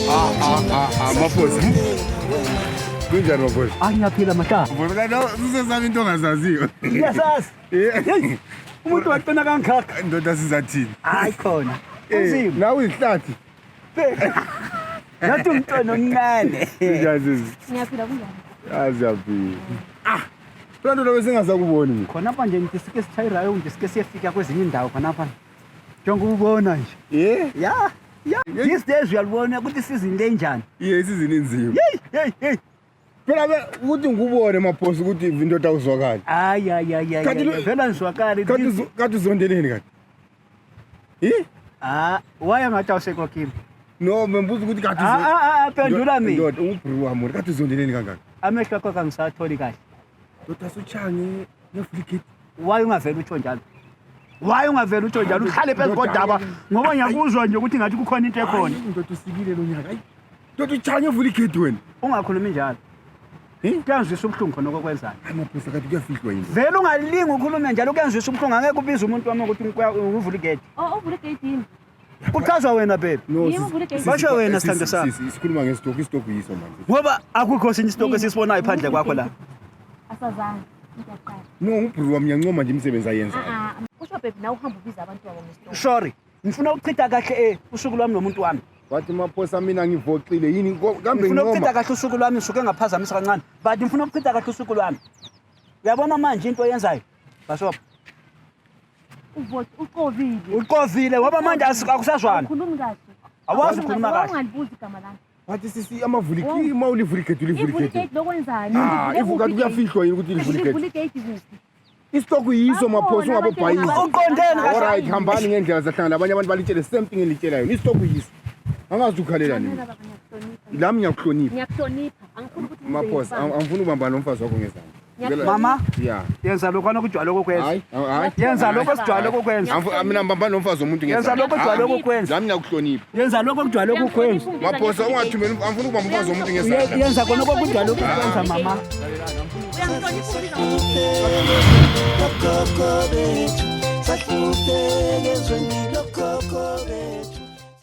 Ah, ah, ah, ah, Maphosa. Kunjani, Maphosa? Ah, ngiyaphila, mahlaba. Ubona lo usesami into ongazaziyo. Ngiyasazi. Yeah. Umuntu waqina kangaka. Ndoda, sizathini? Hayi khona. Eh, Kunzima. nawe izihlathi. Ngathi umntwana omncane. Kunjani, sisi? Ngiyaphila, kunjani? Aziyaphila. Ah. Phela ndoda, besingasakuboni mina. Khonapha nje ngithi sike sitshayirayo nje, sike siyefika kwezinye indawo khonapha. Njengoba ubona nje. Yeah. Ya. These days uyalibona ukuthi isizini lenjani. Yeah, isizini inzima. Hey, hey, hey. Phela ukuthi ngikubone, Maphosa, ukuthi indoda uzwakala. Hayi, hayi, hayi, hayi. Kanti Vela ngizwakala. Kanti uzondeleni kanti? Eh? Ah, waya ngathi awusekho kimi. No, membuza ukuthi kanti Ah, ah, ah, phendula mina. Ndoda, ungubru wami, kanti uzondeleni kangaka? Amehlo akho kangisatholi kahle. Ndoda, suchange ngevula igate. Why ungavele utsho njalo? Why ungavele utsho njalo? Uhlale phezu kodaba ngoba ngiyakuzwa nje ukuthi ngathi kukhona into ekhona. Hayi, ndoda, usikile lo nyaka. Hayi. Ndoda, uchange uvula igate wena. Ungakhulumi njalo. Eh? Kuyangizwisa ubuhlungu khona okwenzayo. Hayi Maphosa, kanti kuyafihlwa yini? Vele ungalingi ukhulume njalo, kuyangizwisa ubuhlungu. Angeke ubize umuntu wami ukuthi uvule igate. Oh, uvule igate yini? Kuchazwa wena, baby. No, Yimi uvula igate. Basho wena, sithando sami. Sikhuluma ngesitokhu, isitokhu yiso manje. Ngoba akukho sinye isitoko esisibonayo phandle kwakho la. Asazange. Ngiyaqala. No, ngubru wami, ngiyancoma nje imisebenzi ayenzayo. Ah ah. Kusho baby, nawe uhamba ubiza abantu babo ngesitoko. Sorry. Ngifuna ukuchitha kahle usuku lwami nomuntu wami. Wathi Maphosa, mina ngivoxile yini kambe? Ngifuna ukuchitha Ngincoma. kahle usuku lwami, ngisuke ngaphazamisa kancane. But ngifuna ukuchitha kahle usuku lwami. Uyabona manje into oyenzayo? Basop. Uvote uqovile. Uqovile ngoba manje akusazwani. Ukhulumi kahle. Awazi ukukhuluma kahle. Ungalibuzi igama lami. Wathi sisi amavula igate, uma ulivula igate, ulivula Ivula igate. igate lokwenzani? Ah, ivu kanti kuyafihlwa yini ukuthi livula igate? Ivula igate kuphi? Isitokhu yiso, Maphosa, ungabobhayiza. Uqondeni kahle? Alright, hambani ngendlela, zahlangana labanye abantu balitshele same thing enilitshela yona. Isitokhu yiso. Angazi ukhalela nini. Mamela baba, ngiyakuhlonipha. Lami ngiyakuhlonipha. Ngiyakuhlonipha. Angifuni ukuthi ngize Maphosa, ngifane. angifuni ukubambana nomfazi wakho ngezandla. Ngiyakuhlonipha. Mama, Yeah. yenza lokho okujwayele ukukwenza. Hayi, hayi. Yenza lokho esijwayele ukukwenza. Mina ngibambana nomfazi womuntu Yenza ngezandla. lokho ojwayele ukukwenza. Lami ngiyakuhlonipha. Yenza lokho okujwayele ukukwenza. Maphosa, ungathumeli, angifuni ukubamba umfazi womuntu ngezandla. Yenza khona okujwayele ukukwenza, mama. Uyangihlonipha ubiza Lokhokho bethu, sahlupheke ezweni lokhokho bethu.